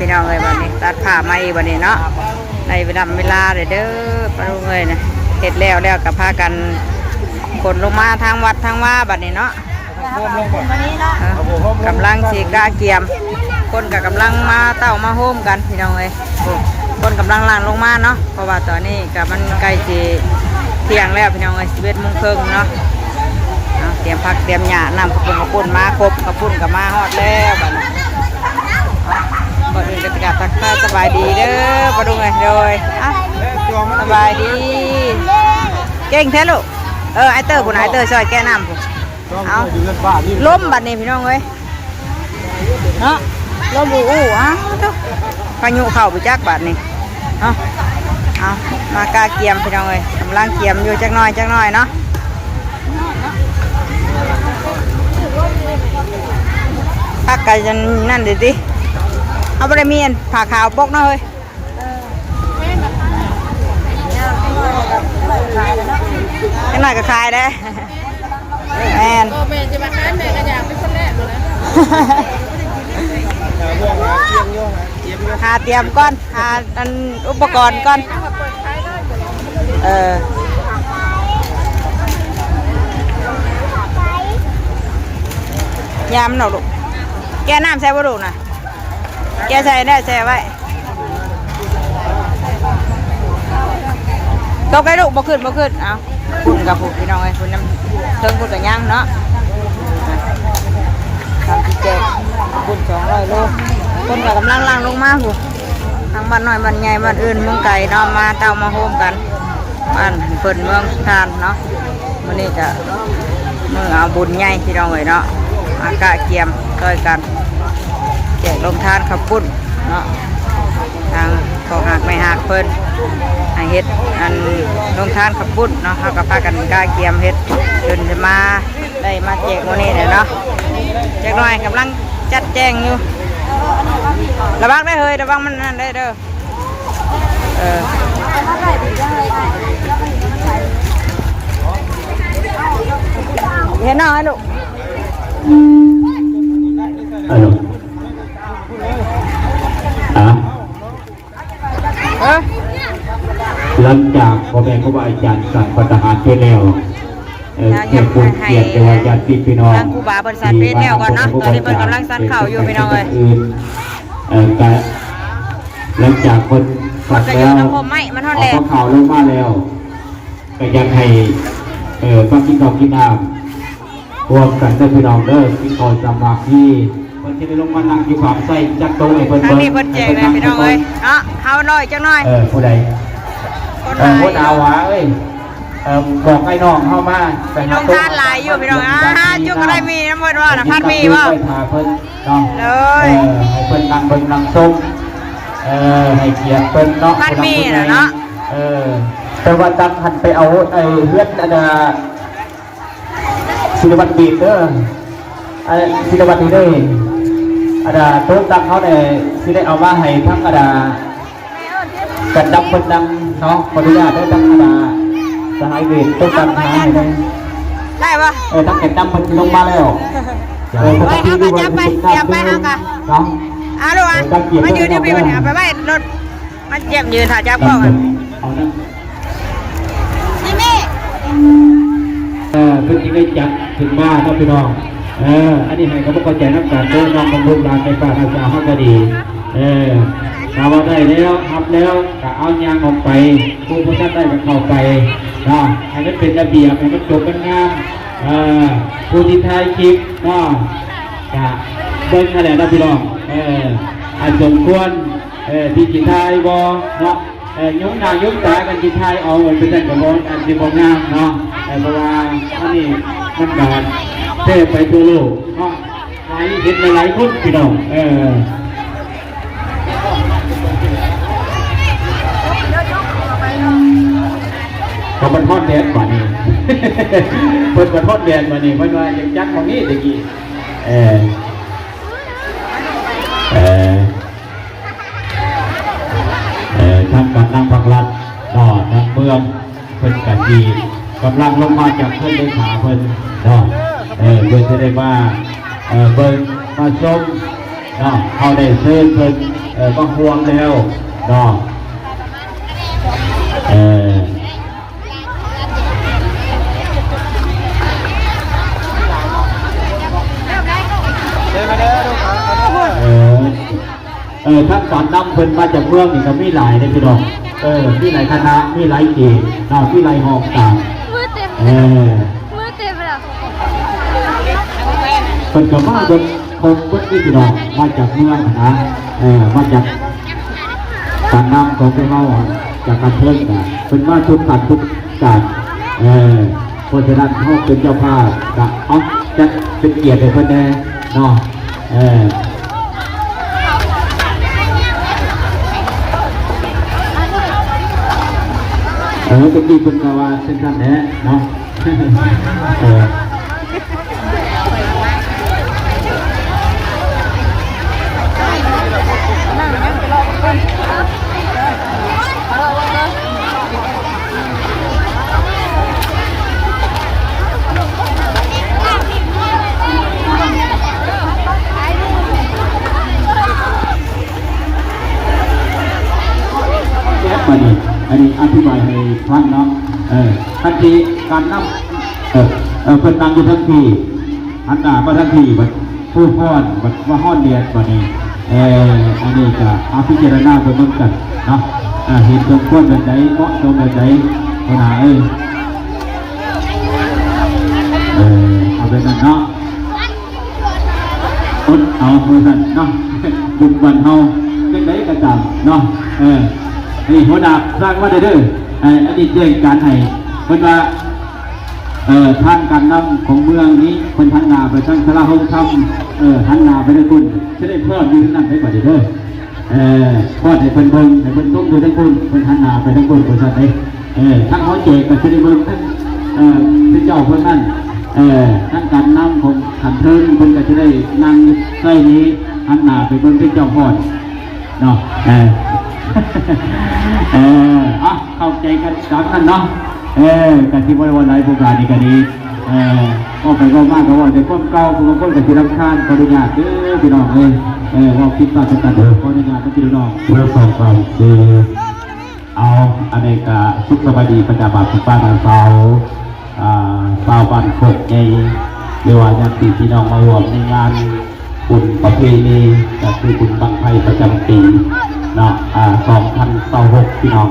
ພີ່ນ້ອງເອີຍ ບັດນີ້ຕັດພາບມາອີກບັດນີ້ເນາະ ໄດ້ເວລາເວລາເດີ ປ້າລຸງເອີຍນະ ເຮັດແລ້ວແລ້ວກໍພາກັນຂົນລົງມາທາງວັດທາງວາບັດນີ້ເນາະ. ເອີ ກຳລັງຊິກະກຽມ ຄົນກໍກຳລັງມາເຕົ້າມາໂຮມກັນພີ່ນ້ອງເອີຍ ຄົນກຳລັງຫຼັ່ງລົງມາເນາະ ເພາະວ່າຕອນນີ້ກໍມັນໃກ້ຊິທ່ຽງແລ້ວພີ່ນ້ອງເອີຍ ສິບເອັດໂມງເຄິ່ງເນາະ. ເອົາ ຕຽມຜັກຕຽມຫຍ້າ ນ້ຳເຂົ້າປຸ້ນ ເຂົ້າປຸ້ນມາຄົບ ເຂົ້າປຸ້ນກໍມາຮອດແລ້ວບັດນີ້. ກ່ອນອື່ນກໍຈະກາບທັກທາຍສະບາຍດີເດີ ປ້າລຸງເອີຍ ໂດຍ ອ່ະ ສະບາຍດີ ເກັ່ງແທ້ລູກ. ເອີ ອ້າຍເຕີພຸ້ນ ອ້າຍເຕີຊ່ອຍແກະນ້ຳພຸ້ນ. ເອົາ ລົມບັດນີ້ພີ່ນ້ອງເອີຍເນາະ ລົມອູໆ ອ້າວ ພາຍຸເຂົ້າໄປຈັກບັດນີ້ເນາະ. ເອົາ ມາກະກຽມພີ່ນ້ອງເອີຍ ກຳລັງກຽມຢູ່ຈັກໜ້ອຍຈັກໜ້ອຍເນາະ. ພັກກະນັ້ນເດ້ຕິ ເຮົາບໍ່ໄດ້ມີອັນຜ້າຂາວປົກເນາະເຮີ້ຍ. ຈັກໜ້ອຍກໍຂາຍແລ້ວ ແມ່ນ ເອີ ແມ່ຊິມາຂາຍ ແມ່ກໍຢາກເປັນຄົນແລກຢູ່ນະ. ຫາຕຽມກ່ອນ ຫາອັນອຸປະກອນກ່ອນ ເອີ ຍາມເນາະລູກ ແກະນ້ຳໃສ່ບໍ່ລູກນະ? ແກະໃສ່ແລ້ວແຊ່ໄວ້ ຕົກໄດ້ລູກ ບໍ່ຂຶ້ນ ບໍ່ຂຶ້ນ. ເອົາ ພຸ້ນກັບຜູ້ພີ່ນ້ອງເອີຍ ພຸ້ນນຳເທິງພຸ້ນກໍຍັງເນາະ ທຳທີ່ແຈກພຸ້ນສອງຮ້ອຍໂລ ຄົນກໍກຳລັງຫຼັ່ງລົງມາພຸ້ນ ທັງບ້ານນ້ອຍບ້ານໃຫຍ່ ບ້ານອື່ນເມືອງໄກເນາະ ມາເຕົ້າມາໂຮມກັນ ບ້ານເພິ່ນເມືອງທ່ານເນາະ. ມື້ນີ້ກະມື້ເອົາບຸນໃຫຍ່ພີ່ນ້ອງເອີຍເນາະ ມາກະກຽມຊ່ອຍກັນ ແຈກໂຮງທານເຂົ້າປຸ້ນເນາະ ທາງພໍ່ຮັກແມ່ຮັກເພິ່ນໃຫ້ເຮັດອັນໂຮງທານເຂົ້າປຸ້ນເນາະ ເຮົາກໍພາກັນກະກຽມເຮັດ ຈົນຈະມາໄດ້ມາແຈກມື້ນີ້ແຫຼະເນາະ. ຈັກໜ້ອຍກຳລັງຈັດແຈງຢູ່ ລະວັງເດີເຮີ້ຍ ລະວັງມັນນັ້ນເດີ. ເອີ ເຫັນນ້ອງໃຫ້ລູກ ເອີ ອ່ະ ເອີ ຫຼັງຈາກພໍ່ແມ່ຄູບາອາຈານສັນພັດຕາຫານເສດແລ້ວ ເອີ ແຂກຜູ້ເກີດ ຫຼືວ່າຍາດຕິພີ່ນ້ອງ ທາງຄູບາເພິ່ນສັນເພດແລ້ວກ່ອນເນາະ ຕອນນີ້ເພິ່ນກຳລັງສັນເຂົ້າຢູ່ພີ່ນ້ອງເອີຍ ເອີ ກະ ຫຼັງຈາກເພິ່ນສັນແລ້ວ ເອົາເຂົ້າລົງມາແລ້ວ ກໍຢາກໃຫ້ ເອີ ມາກິນເຂົ້າກິນນ້ຳຮ່ວມກັນເດີພີ່ນ້ອງເດີ ກິນເຂົ້າສາມັກຄີ ເພິ່ນຊິໄດ້ລົງມານັ່ງຢູ່ຂ້າງໃສ່ຈັກໂຕະໃຫ້ເພິ່ນເບິ່ງ ທາງນີ້ເພິ່ນແຈກແລ້ວພີ່ນ້ອງເອີຍເນາະ ເຮົາລອຍຈັກໜ້ອຍ ເອີ ຜູ້ໃດ ເອີ ຫົວໜ້າຫວາເອີຍ ເອີ ບອກໄອ້ນ້ອງເຮົາມາ ໄປຫາໂຕະ ມີໂຮງທານຫຼາຍຢູ່ພີ່ນ້ອງ ອ່າ ຈຸກະໄດ້ມີນຳເພິ່ນວ່ານະ ພັດໝີ່ບໍ່ ໄວ້ຖ້າເພິ່ນເນາະ ເອີ ໃຫ້ເພິ່ນນັ່ງເບິ່ງນັ່ງຊົມ ເອີ ໃຫ້ກຽດເພິ່ນເນາະ ພັດໝີ່ນະເນາະ ເອີ ແຕ່ວ່າຕັກຫັ້ນໄປເອົາ ໄອ້ເຮືອນອັນນ່າ ສິລະວັດບີບເດີ ອັນສິລະວັດນີ້ເດີ ອັນນ່າ ໂຕະຕັກເຮົານີ້ຊິໄດ້ເອົາມາໃຫ້ທັງອັນນ່າ ແກນນຳເພິ່ນນັ່ງເນາະ ຂໍອະນຸຍາດເດີ ທັງອັນນ່າ ສະຫາຍເວດ ໂຕະຕັກຫາໃຫ້ແດ່ ໄດ້ບໍ່ ເອີ ທັງແກນນຳເພິ່ນລົງມາແລ້ວ ເອີ ເຮົາກໍຈັບໄປ ຕຽມໄປເຮົາກໍ ເນາະ ອາ ລູກອະ ມາຢືນຢູ່ພີ້ບັດນີ້ ເອົາໄປໄວ້ລົດ ມັນຈຽມຢືນຖ້າຈັບກ້ອງ ເອົານຳ ເອີ ເພິ່ນຈຶ່ງໄດ້ຈັດຂຶ້ນມາເນາະພີ່ນ້ອງ ເອີ ອັນນີ້ໃຫ້ເຂົາບໍ່ເຂົ້າໃຈນຳກັນເດີ ນ້ອງຂອງລູກຫຼານໄຟຟ້ານາສາເຮົາກໍດີ ເອີ ຖ້າວ່າໄດ້ແລ້ວ ຮັບແລ້ວ ກໍເອົາຍ່າງອອກໄປ ຜູ້ບໍ່ທັນໄດ້ກໍເຂົ້າໄປເນາະ ໃຫ້ມັນເປັນລະບຽບ ໃຫ້ມັນຈົບມັນງາມ ເອີ ຜູ້ທີ່ຖ່າຍຄລິບເນາະ ກະເບິ່ງຫັ້ນແຫຼະເນາະພີ່ນ້ອງ ເອີ ອັນສົມຄວນ ເອີ ທີ່ຊິຖ່າຍບໍ່ເນາະ ເອີ ຍຸງໜ້າຍຸງຕາກັນຊິຖ່າຍເອົາ ໄປຊັ້ນກໍບໍ່ ອັນຊິບໍ່ງາມເນາະ ເອີ ເພາະວ່າອັນນີ້ມັນກະແຜ່ໄປທົ່ວໂລກເນາະ ຫຼາຍ ເຫັນຫຼາຍໆຄົນພີ່ນ້ອງ ເອີ ເຂົາບັດຮອດແດດບາດນີ້ ເພິ່ນບັດຮອດແດດບາດນີ້ ເພິ່ນວ່າຢາກຈັດໝ່ອງນີ້ແຕ່ກີ້ ເອີ ເອີ ເອີ ທາງການນຳພັກລັດເນາະ ທາງເມືອງເພິ່ນກະຊິກຳລັງລົງມາຈາກເຮືອນເລຂາເພິ່ນເນາະ ເອີ ເພື່ອຊິໄດ້ມາ ເອີ ເບິ່ງມາຊົມ ເນາະ ເຮົາໄດ້ເຊີນເພິ່ນ ເອີ ມາຮ່ວມແລ້ວເນາະ ເອີ ເອີ ເອີ ທາງການນຳເພິ່ນມາຈາກເມືອງນີ້ກໍມີຫຼາຍເດ້ພີ່ນ້ອງ ເອີ ມີຫຼາຍຄະນະ ມີຫຼາຍເຂດເນາະ ມີຫຼາຍຫ້ອງການ ມືເຕັມ ເອີ ມືເຕັມແລ້ວ ເພິ່ນກໍມາເບິດ ຄົບເບິດເດ້ພີ່ນ້ອງ ມາຈາກເມືອງຫັ້ນນະ ເອີ ມາຈາກການນຳຂອງພວກເຮົາ ຈາກການເທິງນະ ເພິ່ນມາທຸກຂັ້ນທຸກການ ເອີ ເພາະສະນັ້ນເຮົາເປັນເຈົ້າພາບກະ ເອົາ ຈັດເປັນກຽດໃຫ້ເພິ່ນແດ່ເນາະ ເອີ ເອີ ຕະກີ້ເພິ່ນກໍວ່າຈັ່ງຊັ້ນແຫຼະເນາະ. ເອີ ແບບບາດນີ້ ອັນນີ້ອະທິບາຍໃຫ້ຟັງເນາະ ເອີ ຄັນທີ່ການນຳ ເອີ ເອີ ເພິ່ນນັ່ງຢູ່ທາງພີ້ ຫັນໜ້າມາທາງພີ້ ບັດຜູ້ຟ້ອນ ບັດວ່າຮ້ອນແດດ ບາດນີ້ ເອີ ອັນນີ້ກະເອົາພິຈາລະນາເບິ່ງນຳກັນເນາະ ເອີ ເຫັນສົມຄວນແບບໃດ ເໝາະສົມແບບໃດ ຫົວໜ້າເອີຍ ເອີ ເອົາແບບນັ້ນເນາະ. ອົດເອົາວ່າຊັ້ນເນາະ ບຸນບ້ານເຮົາ ຈັ່ງໃດກໍຕາມເນາະ ເອີ ນີ້ຫົວໜ້າສັ່ງມາເດີ ເອີ ອັນນີ້ແຈ້ງການໃຫ້ ເພິ່ນວ່າ ເອີ ທາງການນຳຂອງເມືອງນີ້ ເພິ່ນຫັນໜ້າໄປທາງສາລາໂຮງທຳ ເອີ ຫັນໜ້າໄປທາງພຸ້ນ ຈະໄດ້ຟ້ອນຢູ່ທາງນັ້ນໄດ້ບັດນີ້ເດີ. ເອີ ປ້ອນໃຫ້ເພິ່ນເບິ່ງ ໃຫ້ເພິ່ນຊົມຢູ່ທາງພຸ້ນ ເພິ່ນຫັນໜ້າໄປທາງພຸ້ນ ວ່າຊັ້ນເດ້. ເອີ ທາງຫົວແຈກກໍຊິໄດ້ເບິ່ງທາງ ເອີ ເຈົ້າເພິ່ນນັ້ນ ເອີ ທາງການນຳຂອງຂັ້ນເທິງ ເພິ່ນກໍຊິໄດ້ນັ່ງໃສ່ນີ້ ຫັນໜ້າໄປເບິ່ງເຈົ້າພອນເນາະ. ເອີ ເອີ ເອົາ ເຂົ້າໃຈກັນຕາມນັ້ນເນາະ. ເອີ ກໍຊິບໍ່ໄດ້ວ່າຫຼາຍ ຜູ້ການນີ້ກໍດີ. ເອີ ເວົ້າໄປເວົ້າມາກໍເວົ້າແຕ່ຄວາມເກົ່າ ຜູ້ບາງຄົນກໍຊິລຳຄານ. ຂໍອະນຸຍາດເດີພີ່ນ້ອງເອີຍ ເອີ ເວົ້າຜິດພາດປະການ ຂໍອະນຸຍາດນຳພີ່ນ້ອງ. ເມື່ອສອງສາມປີ ເອົາ ອັນນີ້ກະສຸກສະບາຍດີບັນດາບ່າວສາວ ອ່າ ຊາວບ້ານໂຄກໃຫຍ່ ຫຼືວ່າຍາດຕິພີ່ນ້ອງມາຮ່ວມໃນງານ ບຸນປະເພນີ ກໍຄືບຸນບັ້ງໄຟປະຈຳປີເນາະ ອ່າ ສອງພັນຊາວຫົກ ພີ່ນ້ອງ.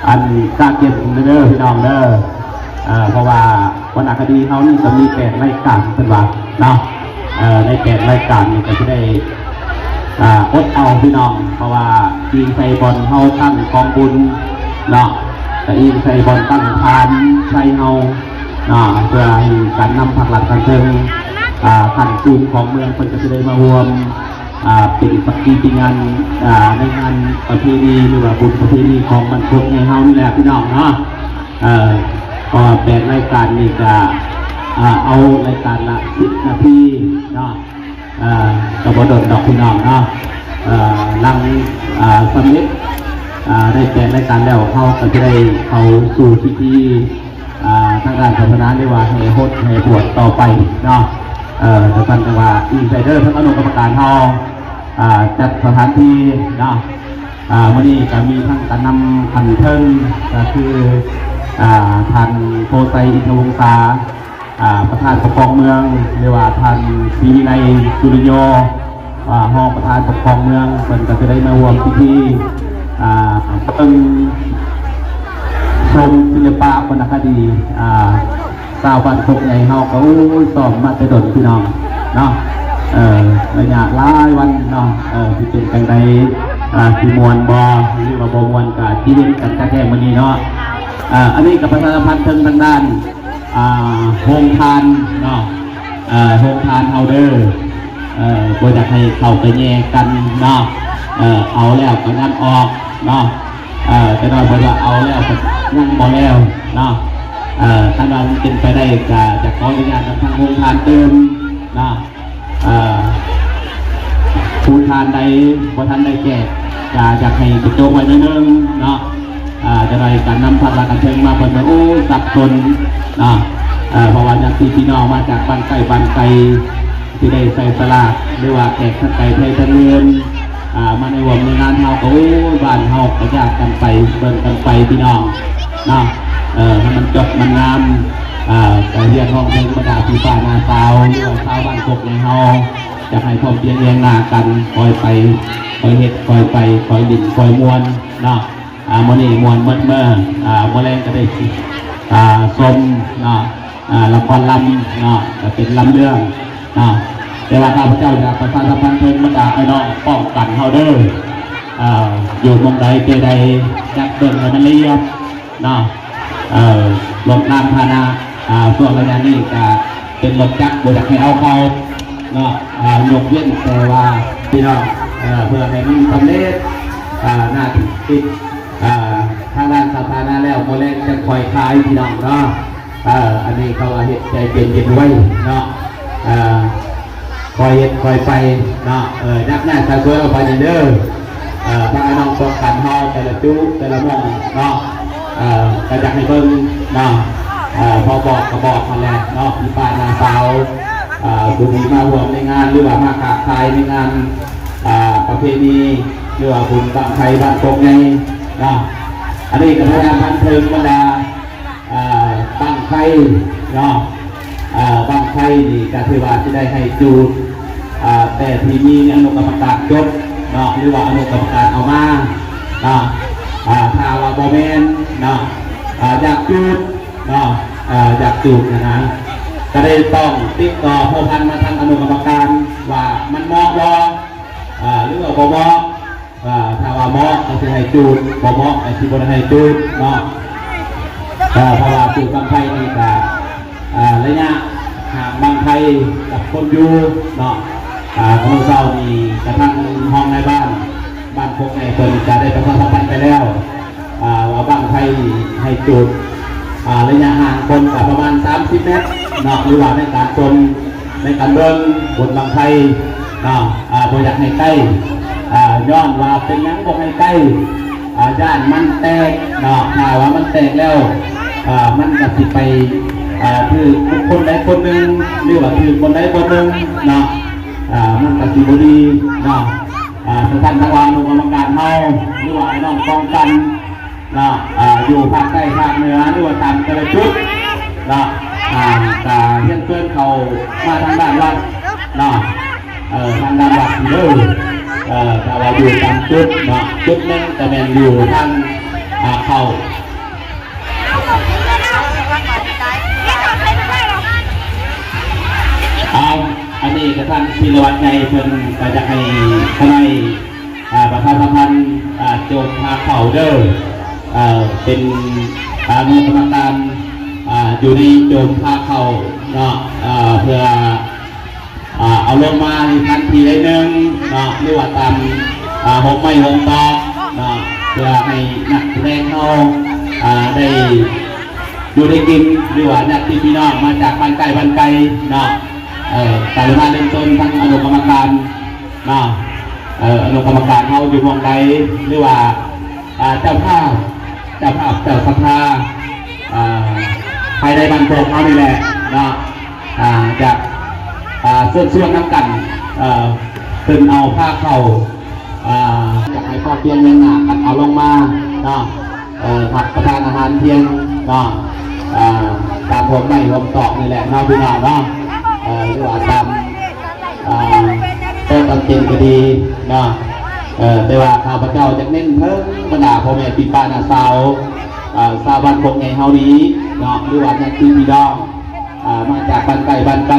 ອັນກະເກັບເດີພີ່ນ້ອງເດີ ເອີ ເພາະວ່າວັນນະຄະດີເຮົານີ້ກໍມີແປດລາຍການເພິ່ນວ່າເນາະ ເອີ ໃນແປດລາຍການນີ້ກໍຊິໄດ້ ອ່າ ອົດເອົາພີ່ນ້ອງ ເພາະວ່າອີງໃສ່ບ່ອນເຮົາຕັ້ງກອງບຸນເນາະ ກໍອີງໃສ່ບ່ອນຕັ້ງທານໄຊເຮົາ ອ່າ ເພື່ອໃຫ້ການນຳພັກລັດຂັ້ນເທິງ ອ່າ ຂັ້ນສູງຂອງເມືອງເພິ່ນກໍຈະໄດ້ມາຮ່ວມ ອ່າ ເປັນສັກຂີພິຍານ ອ່າ ໃນງານປະເພນີ ຫຼືວ່າບຸນປະເພນີຂອງບ້ານໂຄກໃຫຍ່ເຮົານີ້ແຫຼະພີ່ນ້ອງເນາະ. ເອີ ກໍແປດລາຍການນີ້ກະ ອ່າ ເອົາລາຍການລະສິບນາທີເນາະ. ເອີ ກໍບໍ່ດົນດອກພີ່ນ້ອງເນາະ ເອີ ຫຼັງ ອ່າ ສຳເລັດ ອ່າ ໄດ້ແປດລາຍການແລ້ວ ເຮົາກໍຈະໄດ້ເຂົ້າສູ່ພິທີ ອ່າ ທາງດ້ານສາສະໜາ ຫຼືວ່າແຫ່ຫົດແຫ່ບວດຕໍ່ໄປເນາະ. ເອີ ແຕ່ທ່ານຈັ່ງວ່າອີງໃສ່ເດີ ທາງອະນຸກຳມະການເຮົາ ອ່າ ຈັດສະຖານທີ່ເນາະ. ອ່າ ມື້ນີ້ກໍມີທັງການນຳຂັ້ນເທິງ ກໍຄື ອ່າ ທ່ານ ໂພໄຊ ອິນທະວົງສາ ອ່າ ປະທານປົກຄອງເມືອງ ຫຼືວ່າທ່ານ ສີວິໄລ ສຸລິໂຍ ອ່າ ຮອງປະທານປົກຄອງເມືອງ ເພິ່ນກໍຈະໄດ້ມາຮ່ວມພິທີ ອ່າ ເບິ່ງຊົມສິລະປະວັນນະຄະດີ ອ່າ ຊາວບ້ານໂຄກໃຫຍ່ເຮົາກໍ ໂອ້ຍ ຊ້ອມມາແຕ່ດົນພີ່ນ້ອງເນາະ ເອີ ໄລຍະຫຼາຍວັນເນາະ ເອີ ຊິເປັນຈັ່ງໃດ ອ່າ ຊິມ່ວນບໍ່ ຫຼືວ່າບໍ່ມ່ວນ ກໍຊິເຫັນກັນແທ້ໆມື້ນີ້ເນາະ. ເອີ ອັນນີ້ກໍປະຊາສຳພັນເຖິງທາງດ້ານ ອ່າ ໂຮງທານເນາະ ເອີ ໂຮງທານເຮົາເດີ ເອີ ບໍ່ຢາກໃຫ້ເຂົ້າໄປແຍ່ງກັນເນາະ ເອີ ເອົາແລ້ວກໍຍັງອອກເນາະ ເອີ ແຕ່ນ້ອຍເພິ່ນວ່າເອົາແລ້ວກໍຍັງບໍ່ແລ້ວເນາະ ເອີ ຄັນວ່າມັນເປັນໄປໄດ້ກໍຈະຂໍອະນຸຍາດນຳທາງໂຮງທານຕື່ມເນາະ. ເອີ ຜູ້ທານໃດບໍ່ທັນໄດ້ແຈກ ກະຢາກໃຫ້ກະໂຈະໄວ້ໜ້ອຍໜຶ່ງເນາະ ເອີ ຈະໄດ້ການນຳພັກລັດຂັ້ນເທິງມາເພິ່ນວ່າ ໂອ້ຍ ສັບສົນເນາະ ເອີ ເພາະວ່າຍາດຕິພີ່ນ້ອງມາຈາກບ້ານໃກ້ບ້ານໄກ ທີ່ໄດ້ໃສ່ສະຫຼາກ ຫຼືວ່າແຂກທັງໄກໄທທັງເຮືອນ ອ່າ ມາໃນຮ່ວມໃນງານເຮົາກໍ ໂອ້ຍ ບ້ານເຮົາກະຢາກກັນໄປ ເບິ່ງກັນໄປພີ່ນ້ອງເນາະ. ເອີ ໃຫ້ມັນຈົບມັນງາມ ອ່າ ກະຮຽກຮ້ອງເຖິງບັນດາພີ່ປ້ານ້າສາວ ຫຼືວ່າຊາວບ້ານໂຄກໃຫຍ່ເຮົາ ຢາກໃຫ້ພ້ອມພຽງຮຽງໜ້າກັນ ຄ່ອຍໄປ ຄ່ອຍເຮັດ ຄ່ອຍໄປ ຄ່ອຍຫຼິ້ນ ຄ່ອຍມ່ວນເນາະ. ອ່າ ມື້ນີ້ມ່ວນໝົດມື້ ອ່າ ມື້ແລງກໍໄດ້ ອ່າ ຊົມເນາະ ອ່າ ລະຄອນລຳເນາະ ກໍເປັນລຳເລື່ອງເນາະ. ແຕ່ວ່າຂ້າພະເຈົ້າຢາກປະຊາສຳພັນເຖິງບັນດາອ້າຍນ້ອງປ້ອງກັນເຮົາເດີ ເອີ ຢູ່ໝ່ອງໃດເຈໃດ ຈັກເບິ່ງໃຫ້ມັນລະອຽດເນາະ. ເອີ ລົດລານພາຫະນະ ອ່າ ຊ່ວງໄລຍະນີ້ກະເປັນລົດຈັກ ບໍ່ຢາກໃຫ້ເອົາເຂົ້າເນາະ ອ່າ ຍົກເວັ້ນແຕ່ວ່າ ພີ່ນ້ອງ ເອີ ເພື່ອໃຫ້ມັນສຳເລັດ ອ່າ ໜ້າທີ່ຕິດ ອ່າ ທາງດ້ານສາທາລະນະແລ້ວ ມື້ແລງຈັ່ງຄ່ອຍຂາຍ ພີ່ນ້ອງເນາະ. ເອີ ອັນນີ້ເຂົາວ່າເຮັດໃຈເຢັນໆໄວ້ເນາະ ເອີ ຄ່ອຍເຮັດຄ່ອຍໄປເນາະ. ເອີ ຍັກໜ້າສາວສວຍອອກໄປນີ້ເດີ ເອີ ທາງອ້າຍນ້ອງປ້ອງກັນເຮົາ ແຕ່ລະຈຸ ແຕ່ລະໝ່ອງເນາະ ເອີ ກໍຢາກໃຫ້ເບິ່ງເນາະ ເອີ ພໍບອກກໍບອກຫັ້ນແຫຼະເນາະ ພີ່ປ້ານ້າສາວ ເອີ ຜູ້ທີ່ມາຮ່ວມໃນງານ ຫຼືວ່າມາຄ້າຂາຍໃນງານ ອ່າ ປະເພນີ ຫຼືວ່າບຸນບັ້ງໄຟບ້ານໂຄກໃຫຍ່ເນາະ. ອັນນີ້ກໍປະຊາສຳພັນເຖິງບັນດາ ອ່າ ບັ້ງໄຟເນາະ ອ່າ ບັ້ງໄຟນີ້ກໍຖືວ່າຊິໄດ້ໃຫ້ຈູດ ອ່າ ແຕ່ທີ່ມີອະນຸກຳມະການຈົດເນາະ ຫຼືວ່າອະນຸກຳມະການເອົາມາເນາະ. ອ່າ ຖ້າວ່າບໍ່ແມ່ນເນາະ ອ່າ ຢາກຈູດເນາະ ອ່າ ຢາກຈູດນະນະ ກໍໄດ້ຕ້ອງຕິດຕໍ່ພົວພັນມາທາງອະນຸກຳມະການວ່າມັນເໝາະບໍ່ ອ່າ ຫຼືວ່າບໍ່ເໝາະ. ອ່າ ຖ້າວ່າເໝາະກໍຊິໃຫ້ຈູດ ບໍ່ເໝາະກໍຊິບໍ່ໄດ້ໃຫ້ຈູດເນາະ. ເອີ ເພາະວ່າຈູດບັ້ງໄຟນີ້ກະ ອ່າ ໄລຍະຫ່າງບັ້ງໄຟກັບຄົນຢູ່ເນາະ. ອ່າ ມື້ເຊົ້ານີ້ກະທາງຮອງນາຍບ້ານ ບ້ານໂຄກໃຫຍ່ເພິ່ນກະໄດ້ປະຊາສຳພັນໄປແລ້ວ ອ່າ ວ່າບັ້ງໄຟນີ້ໃຫ້ຈູດ ອ່າ ໄລຍະຫ່າງຄົນກະປະມານສາມສິບແມັດເນາະ ຫຼືວ່າໃນການຊົມ ໃນການເບິ່ງບຸນບັ້ງໄຟເນາະ ອ່າ ບໍ່ຢາກໃຫ້ໃກ້ ອ່າ ຍ້ອນວ່າເປັນຫຍັງບໍ່ໃຫ້ໃກ້ ອ່າ ຢ້ານມັນແຕກເນາະ. ຖ້າວ່າມັນແຕກແລ້ວ ອ່າ ມັນກໍຊິໄປ ອ່າ ຖືກບຸກຄົນໃດຄົນໜຶ່ງ ຫຼືວ່າຖືກຄົນໃດຄົນໜຶ່ງເນາະ ອ່າ ມັນກໍຊິບໍ່ດີເນາະ. ອ່າ ສະນັ້ນ ທາງອະນຸກຳມະການເຮົາ ຫຼືວ່າອ້າຍນ້ອງປ້ອງກັນ ເນາະ ອ່າ ຢູ່ພາກໃຕ້ພາກເໜືອ ຫຼືວ່າຕາມແຕ່ລະຈຸດເນາະ ອ່າ ກະຮຽນເຊີນເຂົ້າມາທາງດ້ານວັດເນາະ ເອີ ທາງດ້ານວັດເດີ ເອີ ຖ້າວ່າຢູ່ຕາມຈຸດເນາະ ຈຸດໜຶ່ງກະແມ່ນຢູ່ທາງ ອ່າ ເຂົ້າ ເອົາ ອັນນີ້ກະທ່ານພິລະວັດໃຫຍ່ເພິ່ນກະຢາກໃຫ້ຂະໄນ ອ່າ ປະຊາສຳພັນ ອ່າ ໂຈມພາເຂົ້າເດີ ເປັນອະນຸກຳມະການ ອ່າ ຢູ່ໃນໂຈມພາເຂົ້າເນາະ ເພື່ອ ອ່າ ເອົາລົງມາໃນທັນທີໃດໜຶ່ງເນາະ ຫຼືວ່າຕາມ ອ່າ ຮ່ມໄມ້ຮ່ມຕອກເນາະ ເພື່ອໃຫ້ນັກສະແດງເຮົາ ອ່າ ໄດ້ຢູ່ໄດ້ກິນ ຫຼືວ່າຍາດຕິພີ່ນ້ອງມາຈາກບ້ານໃກ້ບ້ານໄກເນາະ ເອີ ກະເລີຍມາເລີ່ມຕົ້ນທາງອະນຸກຳມະການ ເນາະ ເອີ ອະນຸກຳມະການເຮົາຢູ່ໝ່ອງໃດ ຫຼືວ່າ ອ່າ ເຈົ້າພາບ ເຈົ້າພາບ ເຈົ້າສັດທາ ອ່າ ພາຍໃນບ້ານໂຄກເຮົານີ້ແຫຼະເນາະ ອ່າ ຈະ ອ່າ ເຊີນຊວນນຳກັນ ເອີ ເພິ່ນເອົາພາເຂົ້າ ອ່າ ຢາກໃຫ້ພໍພຽງຮຽງໜ້າກັນເອົາລົງມາເນາະ ເອີ ຮັບປະທານອາຫານທ່ຽງເນາະ ອ່າ ຕາມຮ່ມໄມ້ຮ່ມຕອກນີ້ແຫຼະເນາະ ພີ່ນ້ອງເນາະ ເອີ ຫຼືວ່າຕາມ ອ່າ ໂຕະຕາມເຕັນກໍດີເນາະ ເອີ ແຕ່ວ່າຂ້າພະເຈົ້າຢາກເນັ້ນເຖິງບັນດາພໍ່ແມ່ພີ່ປ້ານ້າສາວ ອ່າ ຊາວບ້ານໂຄກໃຫຍ່ເຮົານີ້ເນາະ ຫຼືວ່າຍາດຕິພີ່ນ້ອງ ອ່າ ມາຈາກບ້ານໃກ້ບ້ານໄກ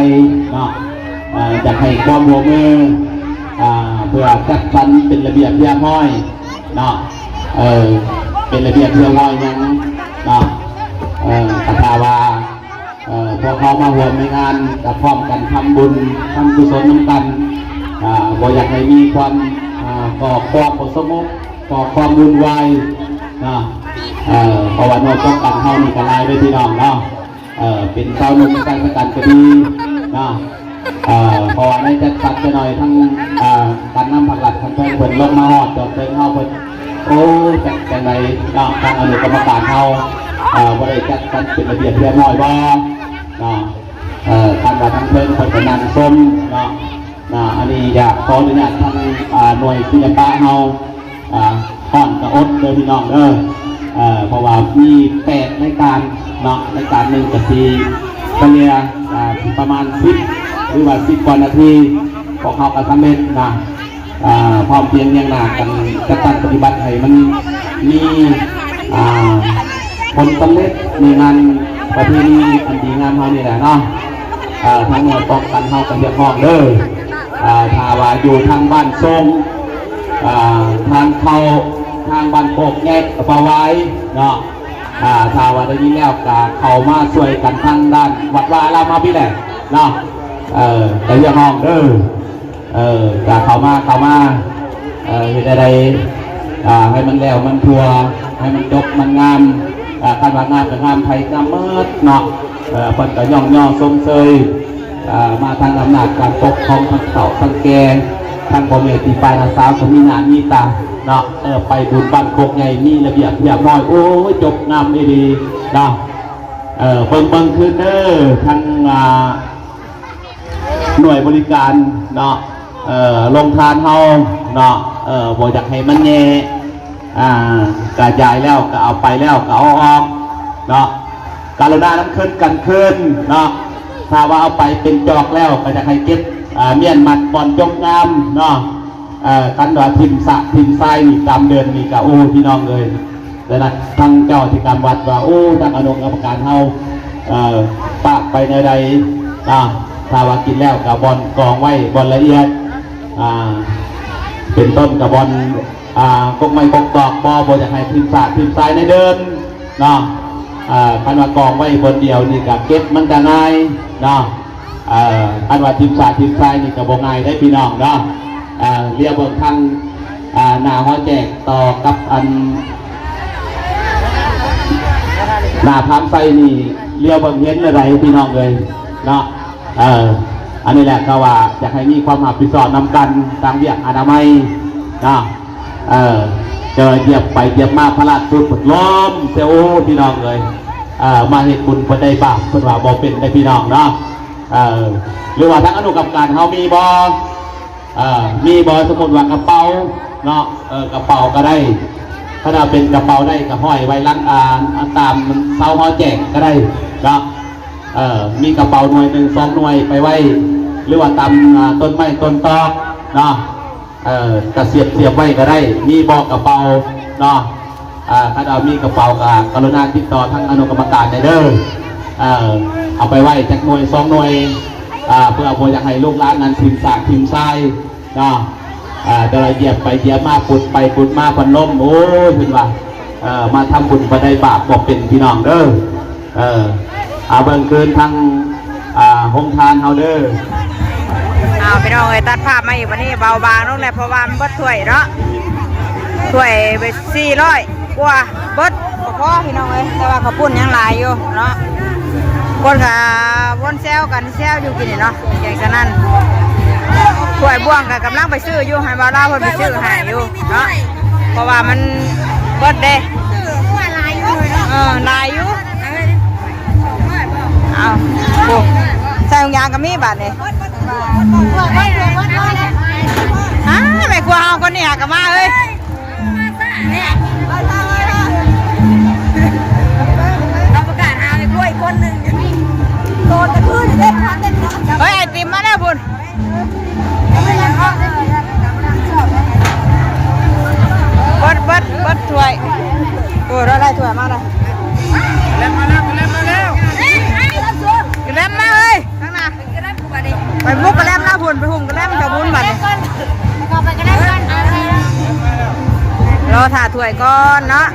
ເນາະ ເອີ ຢາກໃຫ້ຄວາມຮ່ວມມື ອ່າ ເພື່ອຈັດສັນເປັນລະບຽບຮຽບຮ້ອຍເນາະ ເອີ ເປັນລະບຽບຮຽບຮ້ອຍຫຍັງເນາະ ເອີ ກະຖ້າວ່າ ເອີ ພວກເຮົາມາຮ່ວມໃນງານ ກະພ້ອມກັນທຳບຸນ ທຳກຸສົນນຳກັນ ອ່າ ບໍ່ຢາກໃຫ້ມີຄວາມ ອ່າ ກໍ່ຄວາມບໍ່ສະຫງົບ ກໍ່ຄວາມວຸ່ນວາຍເນາະ ເອີ ເພາະວ່າໜ່ວຍປ້ອງກັນເຮົານີ້ກະຫຼາຍເດີພີ່ນ້ອງເນາະ ເອີ ເປັນຊາວໜຸ່ມຊາຍຊະກັນກະດີເນາະ ເອີ ເພາະວ່າໃນຈັດສັນຈະໜ້ອຍທາງ ອ່າ ການນຳພາກລັດຂັ້ນແຂວງເພິ່ນລົງມາຮອດຈອດເຖິງເຮົາເພິ່ນ ໂອ້ ຈັກຈັ່ງໃດເນາະ ທາງອະນຸກຳມະການເຮົາ ເອີ ບໍ່ໄດ້ຈັດສັນເປັນລະບຽບຮຽບຮ້ອຍບໍ່ເນາະ ເອີ ທ່ານວ່າທາງເທິງເພິ່ນກໍນັ່ງຊົມເນາະ. ອ່າ ອັນນີ້ຢາກຂໍອະນຸຍາດທາງ ອ່າ ໜ່ວຍສິລະປະເຮົາ ອ່າ ຮ້ອນກະອົດເດີພີ່ນ້ອງເດີ ເອີ ເພາະວ່າມີແປດລາຍການເນາະ, ລາຍການໜຶ່ງກະຊິສະເລ່ຍ ອ່າ ປະມານສິບ ຫຼືວ່າສິບກວ່ານາທີ ພວກເຮົາກະສຳເລັດນະ. ອ່າ ພ້ອມພຽງຮຽງໜ້າກັນຈັດຕັ້ງປະຕິບັດໃຫ້ມັນມີ ອ່າ ຜົນສຳເລັດໃນງານປະເພນີອັນດີງາມເຮົານີ້ແຫຼະເນາະ. ອ່າ ທາງໜ່ວຍປ້ອງກັນເຮົາກໍຮຽກຮ້ອງເດີ ອ່າ ຖ້າວ່າຢູ່ທາງບ້ານຊົງ ອ່າ ທາງເຂົ້າທາງບ້ານໂຄກແຍກປາວາຍເນາະ ອ່າ ຖ້າວ່າໄດ້ຍິນແລ້ວກໍເຂົ້າມາຊ່ວຍກັນທາງດ້ານວັດວາອາລາມເຮົາພີ້ແຫຼະເນາະ. ເອີ ກໍຮຽກຮ້ອງເດີ ເອີ ກໍເຂົ້າມາ ເຂົ້າມາ ເອີ ເຮັດໃດ ອ່າ ໃຫ້ມັນແລ້ວມັນທົ່ວ ໃຫ້ມັນຈົບມັນງາມ. ອ່າ ຄັນວ່າງາມກໍງາມໃຜງາມໝົດເນາະ. ເອີ ເພິ່ນກໍຍ້ອງຍໍຊົມເຊີຍ ອ່າ ມາທາງອຳນາດການປົກຄອງທັງເຖົ້າທັງແກ່ ທັງພໍ່ແມ່ພີ່ປ້ານ້າສາວກໍມີໜ້າມີຕາເນາະ. ເອີ ໄປບຸນບ້ານໂຄກໃຫຍ່ມີລະບຽບຮຽບຮ້ອຍ ໂອ້ຍ ຈົບງາມອີ່ຫຼີເນາະ. ເອີ ເບິ່ງ ເບິ່ງຄືນເດີ ທັງ ອ່າ ໜ່ວຍບໍລິການເນາະ ເອີ ໂຮງທານເຮົາເນາະ ເອີ ບໍ່ຢາກໃຫ້ມັນແຍ່ ອ່າ ກະຈ່າຍແລ້ວກະເອົາໄປແລ້ວກະເອົາອອກເນາະ ກະລຸນານຳຄືນກັນຄືນເນາະ. ຖ້າວ່າເອົາໄປເປັນຈອກແລ້ວກະຢາກໃຫ້ເກັບ ອ່າ ມ້ຽນມັດບ່ອນຈົບງາມເນາະ. ເອີ ຄັນວ່າຖິ້ມສະຖິ້ມຊາຍນີ້ຕາມເດີ່ນນີ້ກະ ໂອ້ ພີ່ນ້ອງເອີຍ ແລະ ທາງເຈົ້າອະທິການວັດວ່າ ໂອ້ ທາງອະນຸກຳມະການເຮົາ ເອີ ປະໄປແນວໃດ ອ່າ ຖ້າວ່າກິນແລ້ວກໍບ່ອນກອງໄວ້ ບ່ອນລະອຽດ ອ່າ ເປັນຕົ້ນກໍບ່ອນ ອ່າ ກົກໄມ້ກົກຕອກ ບໍ່ ບໍ່ຢາກໃຫ້ຖິ້ມສະຖິ້ມຊາຍໃນເດີ່ນເນາະ. ເອີ ຄັນວ່າກອງໄວ້ບ່ອນດຽວນີ້ກໍເກັບມັນກໍງ່າຍເນາະ. ເອີ ຄັນວ່າຖິ້ມສະຖິ້ມຊາຍນີ້ກໍບໍ່ງ່າຍເດ້ພີ່ນ້ອງເນາະ. ເອີ ລຽວເບິ່ງທາງ ອ່າ ໜ້າຫໍແຈກຕໍ່ກັບອັນ ໜ້າພາມໄຊນີ້ ລຽວເບິ່ງເຫັນແນວໃດພີ່ນ້ອງເອີຍເນາະ. ເອີ ອັນນີ້ແຫຼະ ເຂົາວ່າຢາກໃຫ້ມີຄວາມຮັບຜິດຊອບນຳກັນ ທາງວຽກອະນາໄມເນາະ. ເອີ ຈະຢຽບໄປຢຽບມາພະລາດສຸດ ລົມເຊໂອ ພີ່ນ້ອງເອີຍ. ເອີ ມາເຮັດບຸນບໍ່ໄດ້ບາບ ເພິ່ນວ່າບໍ່ເປັນໄດ້ພີ່ນ້ອງເນາະ. ເອີ ຫຼືວ່າທາງອະນຸກຳມະການເຮົາມີບໍ່? ເອີ ມີບໍ່? ສົມມຸດວ່າກະເປົາເນາະ ເອີ ກະເປົາກໍໄດ້ ຄັນວ່າເປັນກະເປົາໄດ້ກໍຫ້ອຍໄວ້ຫຼັງ ອ່າ ຕາມເສົາຫໍແຈກກໍໄດ້ເນາະ. ເອີ ມີກະເປົາໜ່ວຍໜຶ່ງສອງໜ່ວຍໄປໄວ້ ຫຼືວ່າຕາມ ອ່າ ຕົ້ນໄມ້ຕົ້ນຕອກເນາະ. ເອີ ກະສຽບ ສຽບໄວ້ກໍໄດ້ ມີບໍ່ກະເປົາເນາະ. ເອີ ຄັນວ່າມີກະເປົາກໍກະລຸນາຕິດຕໍ່ທາງອະນຸກຳມະການແດ່ເດີ ເອີ ເອົາໄປໄວ້ຈັກໜ່ວຍສອງໜ່ວຍ ເພື່ອບໍ່ຢາກໃຫ້ລູກຫຼານນັ້ນຖິ້ມສະຖິ້ມຊາຍເນາະ. ເອີ ແຕ່ວ່າຢຽບໄປຢຽບມາ ປຸດໄປປຸດມາ ພັດລົມ ໂອ້ຍ ເພິ່ນວ່າ ເອີ ມາທຳບຸນບໍ່ໄດ້ບາບບໍ່ເປັນ ພີ່ນ້ອງເດີ. ເອີ ເອົາເບິ່ງຄືນທາງ ອ່າ ໂຮງທານເຮົາເດີ. ອ້າວ ພີ່ນ້ອງເອີຍ ຕັດພາບມາອີກ ບັດນີ້ເບົາບາງລົງແລ້ວ ເພາະວ່າມັນເບິດຖ້ວຍເນາະ ຖ້ວຍໄປສີ່ຮ້ອຍກວ່າ ເບິດບໍ່ພໍພີ່ນ້ອງເອີຍ. ແຕ່ວ່າເຂົ້າປຸ້ນຍັງຫຼາຍຢູ່ເນາະ ຄົນກໍວົນແຊວກັນແຊວຢູ່ກິນນີ້ເນາະ ແກງສະນັ້ນ ຖ້ວຍບ່ວງກໍກຳລັງໄປຊື້ຢູ່ ໃຫ້ບ່າວລາວເພິ່ນໄປຊື້ໃຫ້ຢູ່ເນາະ ເພາະວ່າມັນເບິດເດ້. ເອີ ຫຼາຍຢູ່. ເອົາ ໂອ້ ໃສ່ຖົງຢາງກໍມີບາດນີ້. ອ້າ ແມ່ຄົວເຮົາຄົນນີ້ຫາກໍມາເອີຍ. ເຮົາປະກາດຫາແມ່ຄົວອີກຄົນໜຶ່ງ ໂຕຕະຄືນເດັດຂາດເດັດ. ເຮີ້ຍ ໄອຕິມມາແລ້ວພຸ້ນ. ເບິດ ເບິດ ເບິດຖ້ວຍ. ໂອ້ ໄດ້ຖ້ວຍມາແລ້ວ ແລັບມາແລ້ວ ແລັບມາແລ້ວ ແລັບມາເອີຍ ທາງໜ້າ ໄປບຸກກະແລັບລາວພຸ້ນ ໄປຫຸ້ມກະແລັບແຖວພຸ້ນບັດນີ້. ລໍຖ້າຖ້ວຍກ່ອນເນາະ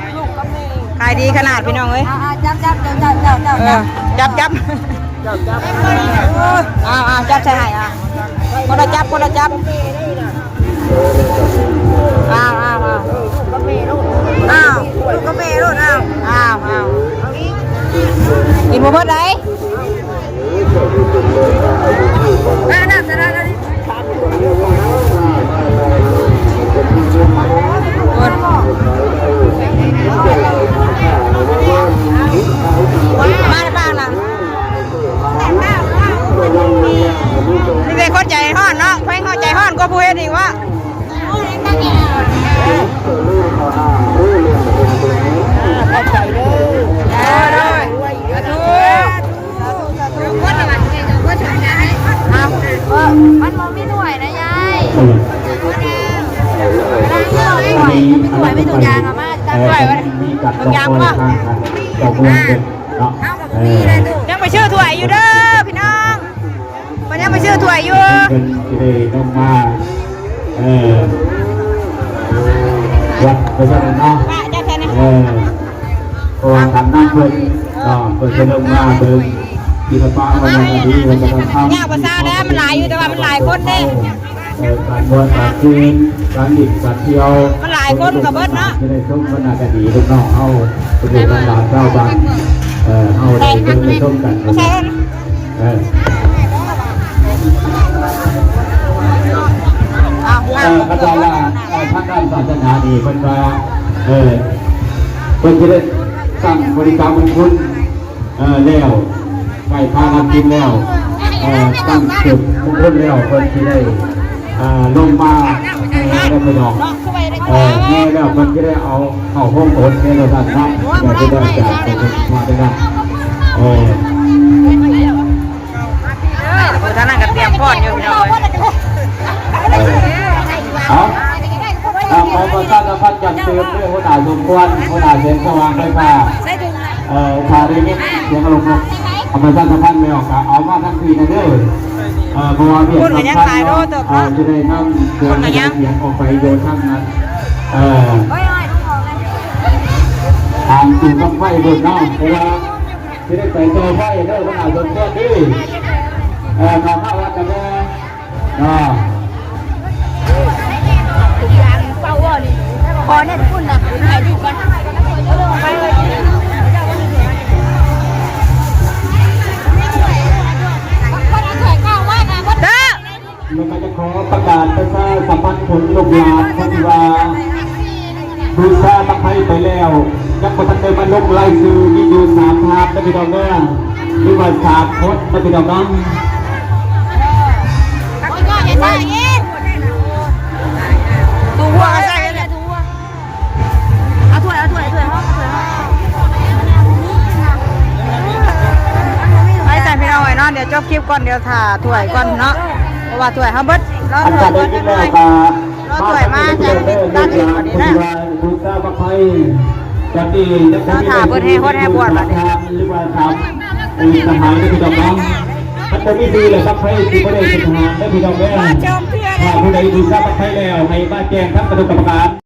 ຂາຍດີຂະໜາດພີ່ນ້ອງເອີຍ. ເອີ ຈັບ ຈັບ ເອົາ ເອົາ ຈັບໃສ່ໃຫ້ ເອົາ ຄົນລະຈັບ ຄົນລະຈັບ. ອ້າວ ອ້າວ ອ້າວ ອ້າວ ລູກກັບແມ່ໂລດ ອ້າວ ອ້າວ ອ້າວ ກິນບໍ່ເບິດໃດ. ມາແລ້ວ ມາແລ້ວ ມາແລ້ວ. ເນາະ ໃຜເຮົາໃຈຮ້ອນກວ່າຜູ້ເຮັດອີກວະ. ຂອບໃຈເດີ. ໂດຍ ສາທຸ ສາທຸ ສາທຸ. ມັນບໍ່ມີຖ້ວຍນະຍາຍ. ເອີ ຖ້ວຍມີທຸກຢ່າງ ເອົາມາຈັກຖ້ວຍ. ເອີ ມີຈັດດອກກ້ອຍຂ້າງກັນ ດອກບ້ວນເພິ່ນເນາະ. ເອີ ຍັງໄປຊື້ຖ້ວຍຢູ່ເດີພີ່ນ້ອງ. ເພິ່ນຍັງໄປຊື້ຖ້ວຍຢູ່ ເພິ່ນຊິໄດ້ລົງມາ ເອີ ວັດໄປຊັ້ນເນາະ. ເອີ ເພາະວ່າການນຳເພິ່ນເນາະ ເພິ່ນຊິລົງມາເບິ່ງສິລະປະວັນນະຄະດີວັດທະນະທຳ. ຍາກພາສາແລ້ວ ມັນຫຼາຍຢູ່ ແຕ່ວ່າມັນຫຼາຍຄົນເດ້. ເອີ ການມ່ວນການຊື່ນ ການຫຼິ້ນການທ່ຽວ ມັນຫຼາຍຄົນກໍເບິດເນາະ. ຈະໄດ້ຊົມວັນນະຄະດີລູກນ້ອງເຮົາ ປະເທດລາວ ຊາວບ້ານ ເອີ ເຮົາໄດ້ເບິ່ງໄດ້ຊົມກັນ. ເອີ ເອີ ຄັນວ່າ ເອີ ທາງດ້ານສາສະໜານີ້ເພິ່ນວ່າ ເອີ ເພິ່ນຈະໄດ້ສ້າງບໍລິການມຸງຄຸນ ເອີ ແລ້ວ ໄຫວ້ພະຮັບສິນແລ້ວ ເອີ ຕັ້ງເກີດມຸງຄຸນແລ້ວ ເພິ່ນຊິໄດ້ ເອີ ລົງມາ ເອີ ໄດ້ໄປດອກ ເອີ ແມ່ແລ້ວ ເພິ່ນຊິໄດ້ເອົາເຂົ້າໂຮງອົດແມ່ວ່າຊັ້ນເນາະ. ແລ້ວຊິໄດ້ຈາກໄປເປັນພະໄດ້ນະ ເອີ ທາງນັ້ນກໍຕຽມຟ້ອນຢູ່ພີ່ນ້ອງເອີຍ. ເອົາ ເອົາ ຂໍປະຊາສຳພັນຢ່າງຕື່ມເດີ ຫົວໜ້າສົມຄວນ ຫົວໜ້າແສງສະຫວ່າງໄຟຟ້າ. ເອີ ຖ້າໄດ້ຍິນສຽງລົມໆ ເອົາປະຊາສຳພັນແລ້ວກໍເອົາມາທາງພີ້ແດ່ເດີ. ເອີ ເພາະວ່າວຽກສຳຄັນເນາະ ເອີ ຈະໄດ້ນຳເຄື່ອງຂະຫຍາຍສຽງອອກໄປຢູ່ທາງນັ້ນ. ເອີ ທາງຕູ້ບັ້ງໄຟພຸ້ນເນາະ ເພາະວ່າຊິໄດ້ໄປຕໍ່ໄຟເດີ ມັນອາດສົມຄວນເດ້. ເອີ ເຂົ້າມາວັດກັນແດ່. ເນາະ ຂໍແນ່ພຸ້ນນະ ຖ່າຍຮູບກ່ອນເດີ. ແລ້ວກໍຈະຂໍປະກາດປະຊາສຳພັນເຖິງລູກຫຼານ ເພິ່ນວ່າ ບູຊາບັ້ງໄຟໄປແລ້ວ ຍັງບໍ່ທັນໄດ້ມາລົງລາຍຊື່ ມີຢູ່ສາມທ່ານເດີພີ່ນ້ອງເດີ ຫຼືວ່າສາມຄົນເດີພີ່ນ້ອງເນາະ. ເອົາຖ້ວຍ ເອົາຖ້ວຍ ເອົາຖ້ວຍ ເອົາຖ້ວຍ ໄປຊັ້ນພີ່ນ້ອງເອີຍເນາະ ດຽວຈົບຄລິບກ່ອນ ດຽວຖ້າຖ້ວຍກ່ອນເນາະ ເພາະວ່າຖ້ວຍເຮົາເບິດ ລໍຖ້ວຍກ່ອນຈັກໜ້ອຍ. ລໍຖ້ວຍມາຈັ່ງຕັກອີກບັດນີ້ນະ. ບູຊາບັ້ງໄຟ ຕອນນີ້ຍັງບໍ່ມີ ຖ້າເພິ່ນແຫ່ຮອດແຫ່ບວດບັດນີ້ ຫຼືວ່າຕາມ ເອີ ສະຫາຍເດີພີ່ນ້ອງເນາະ. ມັນບໍ່ມີຊື່ແລ້ວ ບັ້ງໄຟຊິບໍ່ໄດ້ເປັນທະຫານເດີພີ່ນ້ອງເດີ. ຖ້າຜູ້ໃດບູຊາບັ້ງໄຟແລ້ວ ໃຫ້ມາແຈ້ງທາງຄະນະກຳມະການ.